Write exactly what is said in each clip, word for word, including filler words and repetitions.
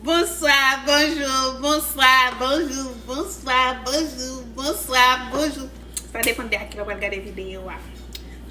Bonswa, bonjou, bonswa, bonjou, bonswa, bonjou, bonswa, bonjou. Sa depann de a kilè w pral gade videyo a.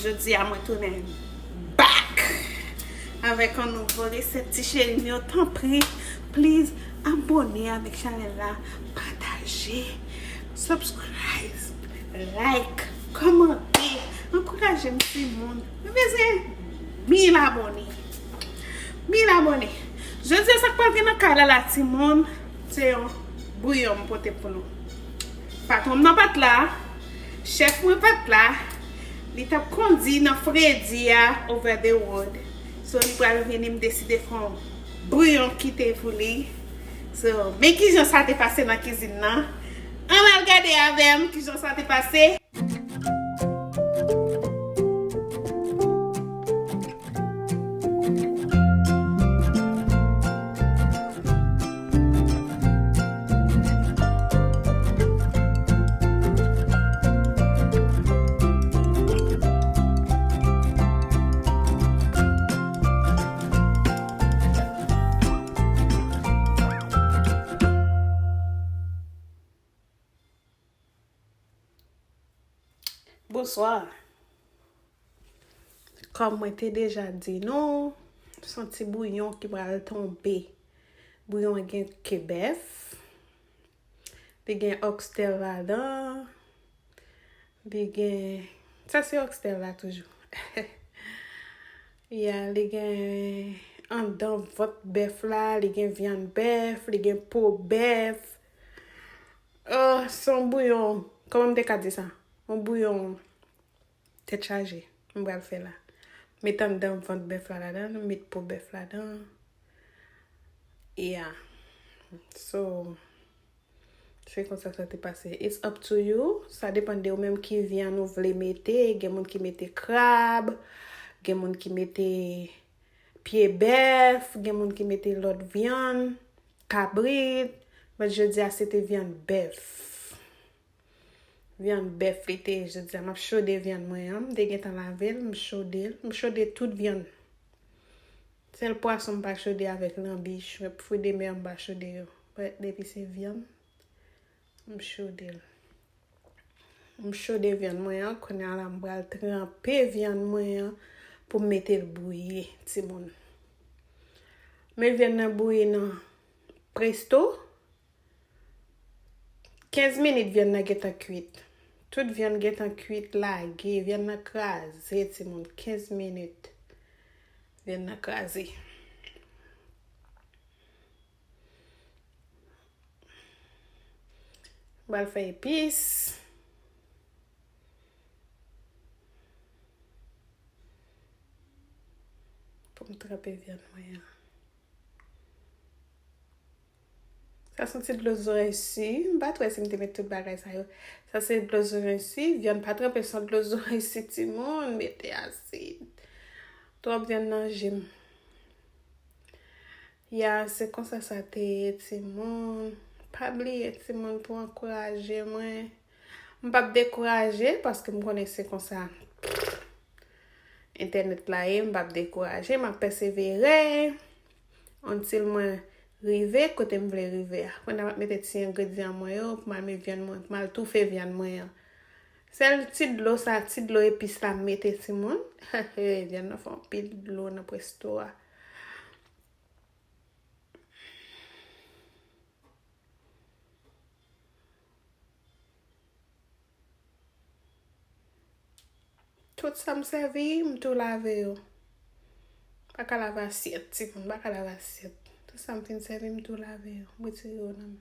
Jodi a mwen tounen back avèk yon nouvo resèt, ti cheri m yo. Tanpri, please, abòne avèk chanèl la, pataje, subscribe, like, kòmante, ankouraje m, timoun. Mwen bezwen mil abòne. Mil abòne. Jodi a, sa k pral gen nan kay la, la, timoun, se yon bouyon m pote pou nou. Patwon m nan pa t la, chèf mwen pa t la, li t ap kondi nan fredi a over the road. So, li pral vini, m deside fè yon bouyon kite pou li. So, men kijan sa te pase nan kizin nan. Ann al gade avè m kijan sa te pase. Bonswa. Kòm mwen te deja di nou, se yon ti bouyon ki pral tonbe. Bouyon an gen ke bèf, li gen oxtail ladan, li gen, sa se oxtail la toujou. Ya, li gen andan vant bèf la, li gen vyann bèf, li gen po bèf. Oh, se yon bouyon, kòman m te ka di sa? Yon bouyon tèt chaje, m pral fè la. Met andan vant bèf la ladan, met po bèf ladan. Yeah. So, se konsa sa te pase. It's up to you. Sa depann de ou menm ki vyann ou vle mete. Gen moun ki mete krab, gen moun ki mete pye bèf, gen moun ki mete lòt vyann, kabrit. But jodi a, se te vyann bèf. Vyann bèf li te ye jodi a. M ap chode vyann mwen an. M te gentan lave l, m chode l. M chode tout vyann. Sèl pwason m pa chode avèk lanbi, shrimp, fruit de mer m pa chode yo. But depi se vyann, m chode l. M chode vyann mwen an, kounye a la m pral tranpe vyann mwen an pou m mete l bouyi, timoun. Men vyann nan bouyi nan presto. Kenz minit vyann nan gentan kwit. Tout vyann gentan kwit, lage. Vyann nan kraze, timoun. Kenz minit. Vyann nan kraze. M pral fè epis. Pou m tranpe vyann mwen an. Sa se yon ti dlo zorèy si. M pa t wè si m te met tout bagay sa yo. Sa se dlo zorèy si. Vyann pa tranpe san dlo zorèy si, timoun. Mete asid. Twòp vyann nan je m. Ya, se konsa sa te ye, timoun. Pa bliye, timoun, pou ankouraje mwen. M p ap dekouraje, paske m konnen se konsa entènèt la ye. M p ap dekouraje, m ap pèsevere. Until mwen rive kote m vle rive a. Kounye a m ap mete ti engredyan mwen yo, pou m al met vyann mwen, pou m al toufe vyann mwen an. Sèl ti dlo sa, ti dlo epis la m mete, timoun. Vyann nan fè anpil dlo nan presto a. Tout sa m sèvi, m tou lave yo. Pa ka lave asyèt, timoun, pa ka lave asyèt. Tout sa m fin sèvi, m tou lave yo. M retire yo nan men.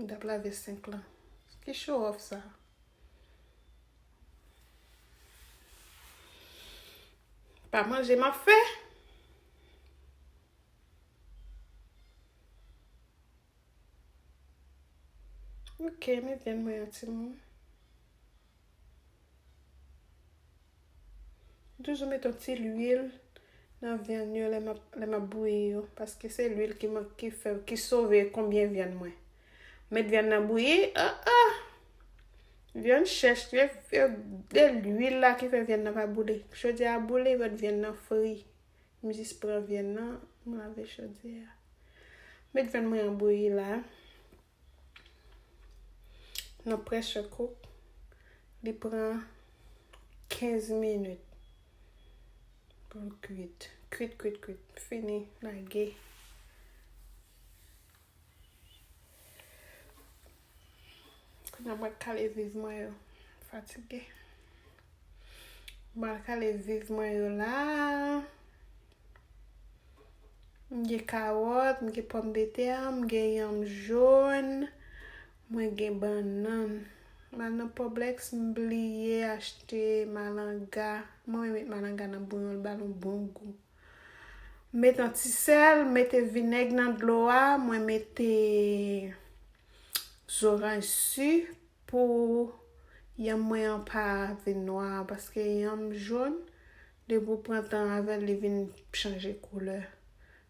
M t ap lave senk lan. Ki show off sa? Pa manje m ap fè. Ok, men vyann mwen an timoun. M toujou met yon ti lwil nan vyann yo lè m ap, lè m ap bouyi yo, paske se lwil ki man-, ki fè, ki sove konbyen vyann mwen. Met vyann nan bouyi, ah, ah! Vyann chèch, se, se de lwil la ki fè vyann nan pa boule. Chodyè a boule, met vyann nan fri. M jis pran vyann nan, m lave chodyè a. Met vyann mwen an bouyi la. Nan pressure cook, li pran kenz minit pou l kwit. Kwit, kwit, kwit. Fini, lage. Kounye a mwen kale viv mwen yo. Fatige. Mwen kale viv mwen yo la. M gen kawòt, m gen pòmdetè, m gen yanm jòn, mwen gen bannann. M al nan Publix, m bliye achte malanga. Mwen renmen met malanga nan bouyon, l ba l yon bon gou. Met yon ti sèl, mete vinèg nan dlo a, mwen mete zoranj si pou yanm mwen an pa vin nwa, paske yanm jòn, depi w pran tan avè l, li vin chanje koulè.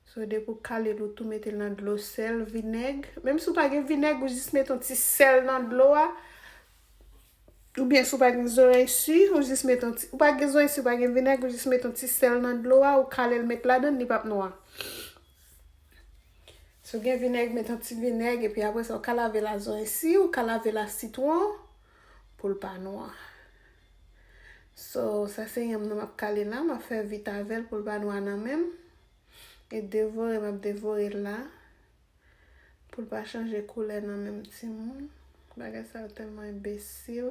So, depi w kale l, ou tou mete l nan dlo, sèl, vinèg. Menm si w pa gen vinèg, ou jis met yon ti sèl nan dlo a. Oubyen si w pa gen zoranj si, ou jis met yon ti, ou pa gen zoranj si, ou pa gen vinèg, ou jis met yon ti sèl nan dlo a, ou kale l met ladan l, li p ap nwa. Si w gen vinèg, met yon ti vinèg, epi apre sa, ou ka lave la zoranj si, ou ka lave la sitwon, pou l pa nwa. So, sa se yanm nan m ap kale la, m ap fè vit avè l pou l pa nwa nan men m. E devore, m ap devore l la. Pou l pa chanje koulè nan men m timoun. Bagay sa yo tèlman enbesil.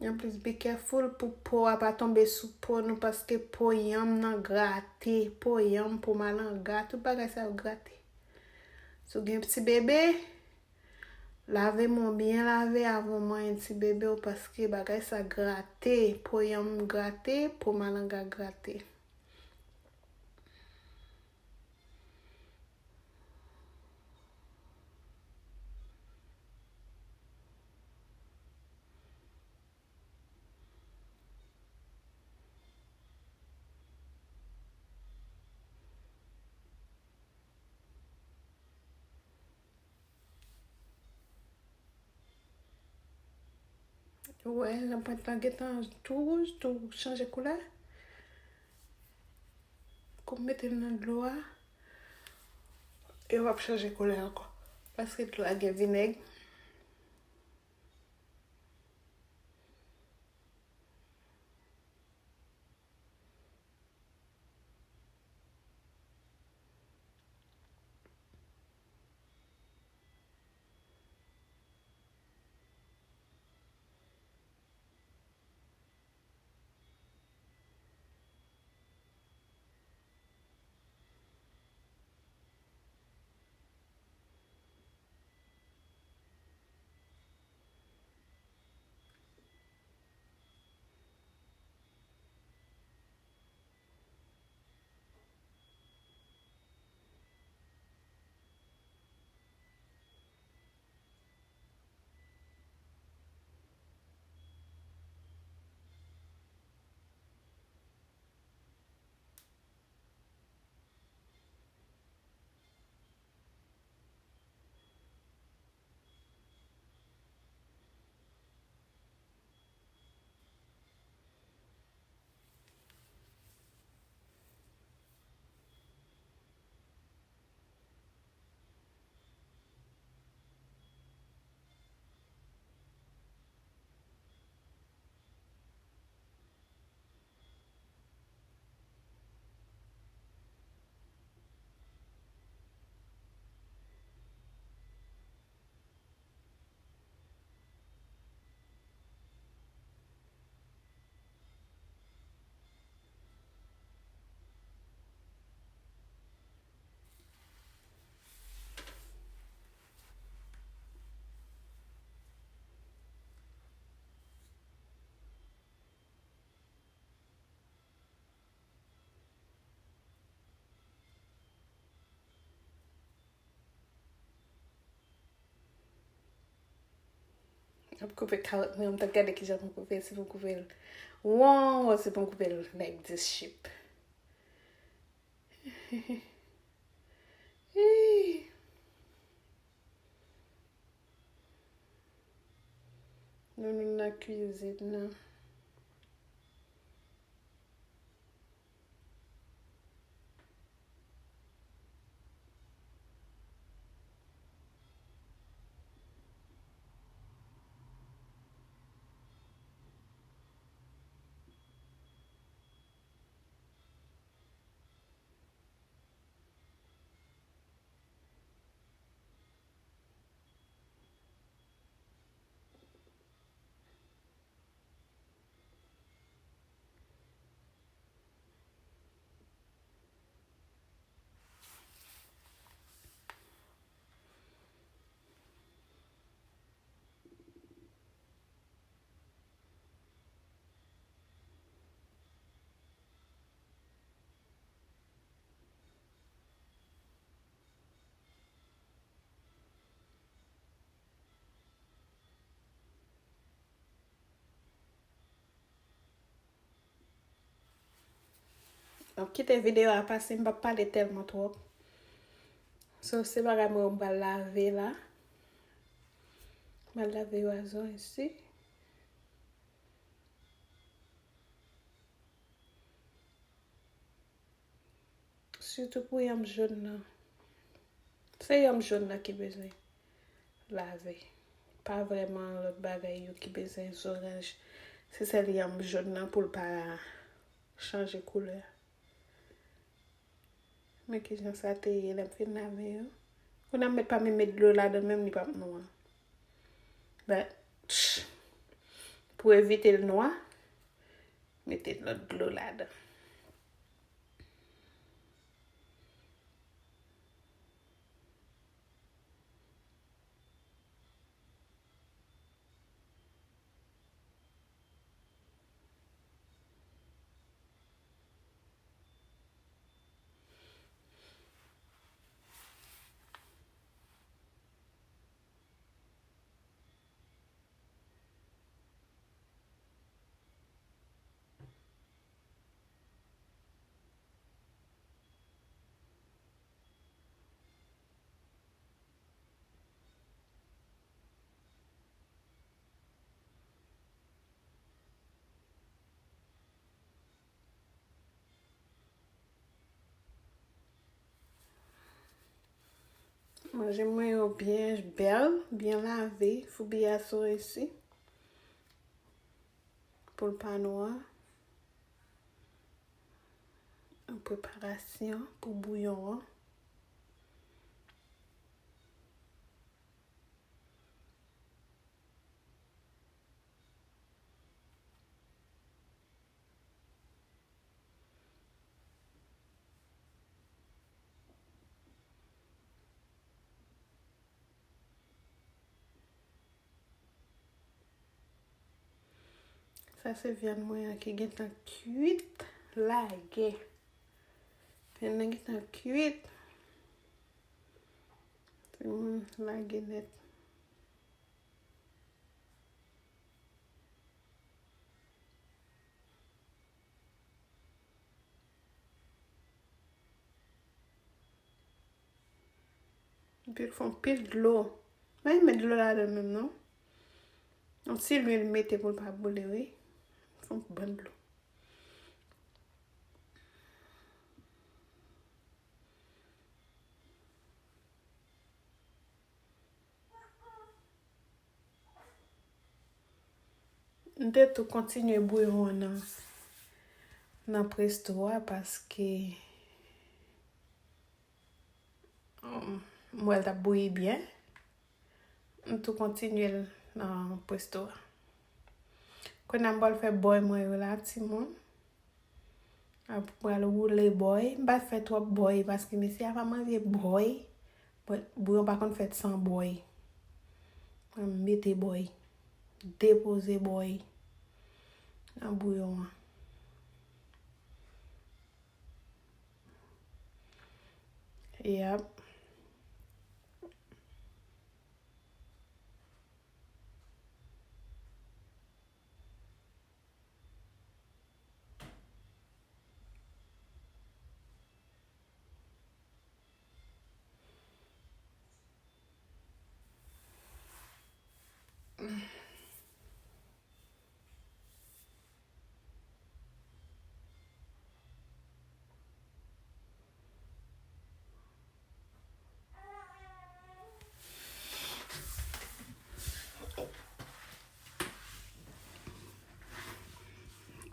Anplis, be careful pou po a pa tonbe sou po nou, paske po yanm nan grate, po yanm, po malanga, tout bagay sa yo grate. Si w gen ti bebe, lave men w byen lave avan w manyen ti bebe w, paske bagay sa grate, po yanm grate, po malanga grate. Ou wè, lanpwent lan gentan tou wouj, tou chanje koulè. Kou m mete l nan dlo a, e w ap chanje koulè ankò. Paske dlo a gen vinèg. M ap koupe kawòt mwen, m t ap gade kijan pou m koupe, si pou m koupe l won, si pou m koupe l nèk dis chip. Ih. Nounoun nan kwizin nan. M ap kite videyo a pase, m p ap pale tèlman twòp. So, se bagay mwen yo m pral lave la. M pral lave wazon isi. Sitou pou yanm jòn nan. Se yanm jòn nan ki bezwen lave. Pa vrèman lòt bagay yo ki bezwen zoranj. Se sèl yanm jòn nan pou l pa chanje koulè. Men kijan sa te ye lè m fin lave yo. Kounye a m mèt pa menm met dlo ladan menm, li p ap nwa. But, pou evite l nwa, mete lòt dlo ladan. Manje mwen yo byen bèl, byen lave, foubi a sou resi. Pou l pa nwa. An preparasyon pou bouyon an. Sa se vyann mwen an ki gentan kwit lage. Vyann nan gentan kwit. Se mwen lage nèt. Epi l fè yon pil dlo. Pa met dlo ladan menm non. Yon ti lwil mete pou l pa boule wi. Fè yon bann dlo. M te tou kontinye bouyon an nan, nan presto a paske, um, m wè l t ap bouyi byen. M tou kontinye l nan presto a. Kounye a m pral fè bòy mwen yo la, timoun. Ap pral woule bòy. M pa fè twòp bòy paske mesye a pa manje bòy. Mwen, bouyon pa konn fèt san bòy. Mwen mete bòy. Depoze bòy nan bouyon an. Yap.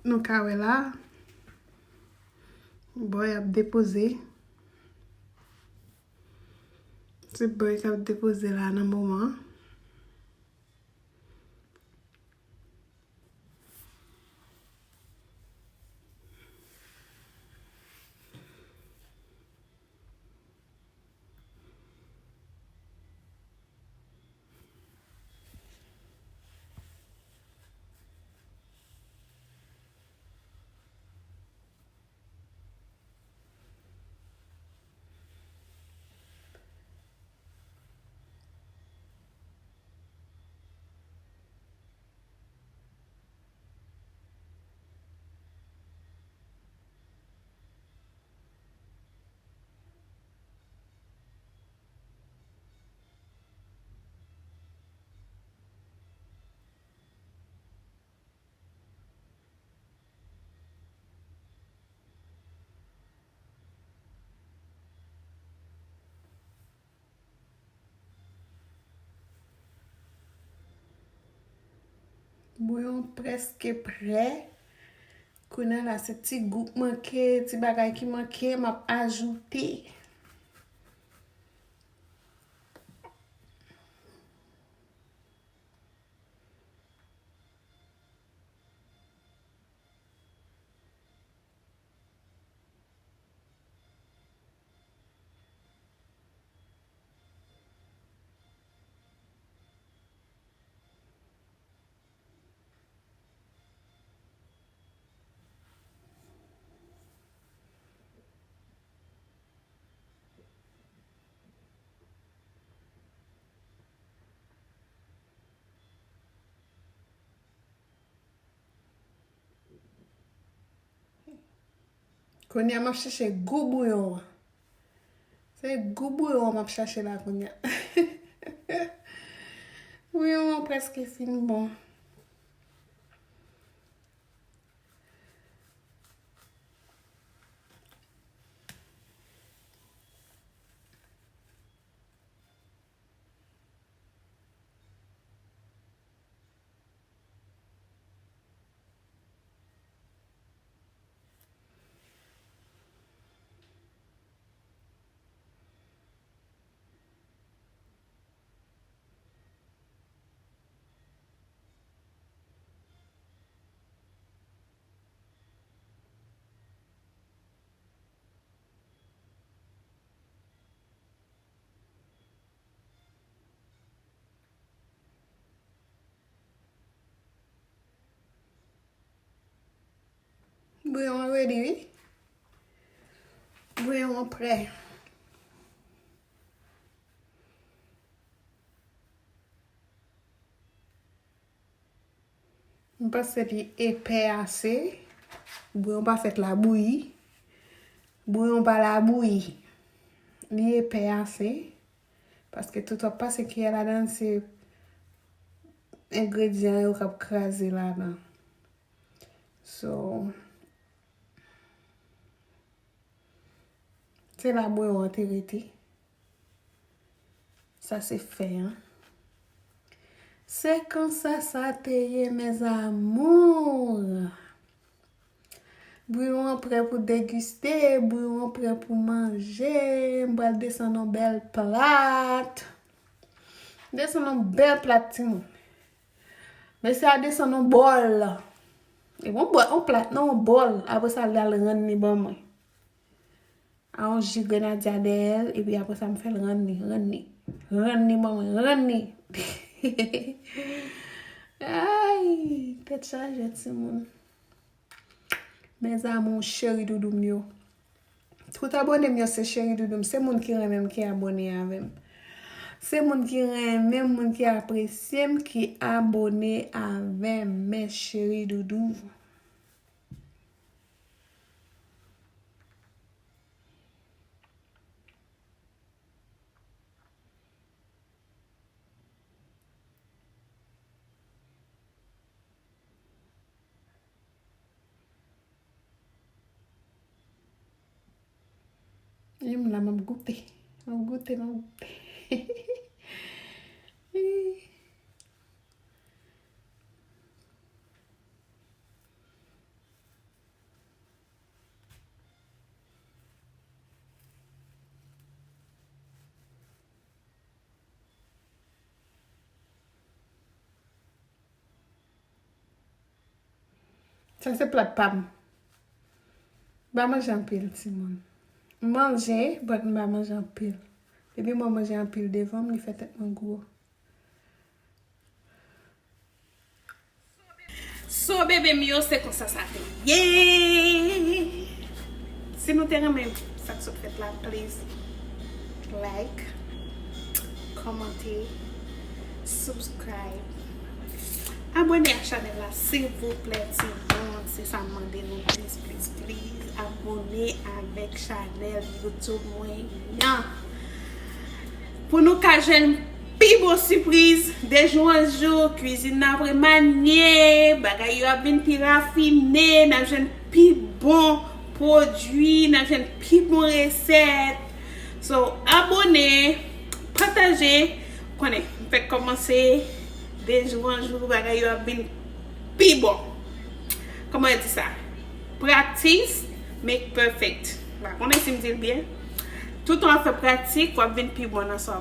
Nou ka wè la, bò y ap depoze. Se bò y ap depoze la nan moman. Bouyon prèske prè. Kounye a la, se ti gou k manke, ti bagay ki manke, m ap ajoute. Kounye a, m ap chèche gou bouyon an. Se gou bouyon an m ap chache la kounye a. Bouyon an prèske fin bon. Bouyon an ready, wi. Bouyon an prè. M panse li epè ase. Bouyon pa fèt labouyi. Bouyon pa labouyi. Li epè ase. Paske tout w ap pase kiyè ladan l, se engredyan yo k ap kraze ladan. So, se la bouyon an te rete. Sa se fen an. Se konsa sa te ye, mes amours. Bouyon an prè pou degiste, bouyon an prè pou manje. M pral desann yon bèl plat. Desann yon bèl plat, timoun. Mesye a desann yon bòl. E bon, bòl, yon plat, non, yon bòl. Apre sa, l al rann li ban mwen. A yon ji grenadya dèyè l, epi apre sa, m fè l rann li, rann li. Rann li ban mwen, rann li. Ay, tèt chaje, timoun. Mes amours, cheri doudou m yo. Tout abone m yo se cheri doudou m. Se moun ki renmen m ki abone avè m. Se moun ki renmen m, moun ki apresye m ki abone avè m. Mes cheri doudou. E m la, m ap goute. M ap goute, m ap goute. Ih. Sa se plat pa m. M pa manje anpil, timoun. M manje, but m pa manje anpil. Depi mwen manje anpil devan m, li fè tèt mwen gwo. So, bebe m yo, se konsa sa te ye. Si nou te renmen sa k sot fèt la, please like, kòmante, subscribe. Abòne ak chanèl la, silvouplè, timoun. Se sa m mande nou, please, please, please. Abòne avèk chanèl YouTube mwen an. Pou nou ka jwenn pi bon sipriz, de jou an jou, kwizin nan ap remanye, bagay yo ap vin pi rafine, n ap jwenn pi bon pwodui, n ap jwenn pi bon resèt. So, abòne, pataje, konnen, m fèk kòmanse, de jou an jou, bagay yo ap vin pi bon. Kòman yo di sa? Practice make perfect. M pa konnen si m di l byen. Toutan w ap fè pratik, w ap vin pi bon nan sa w ap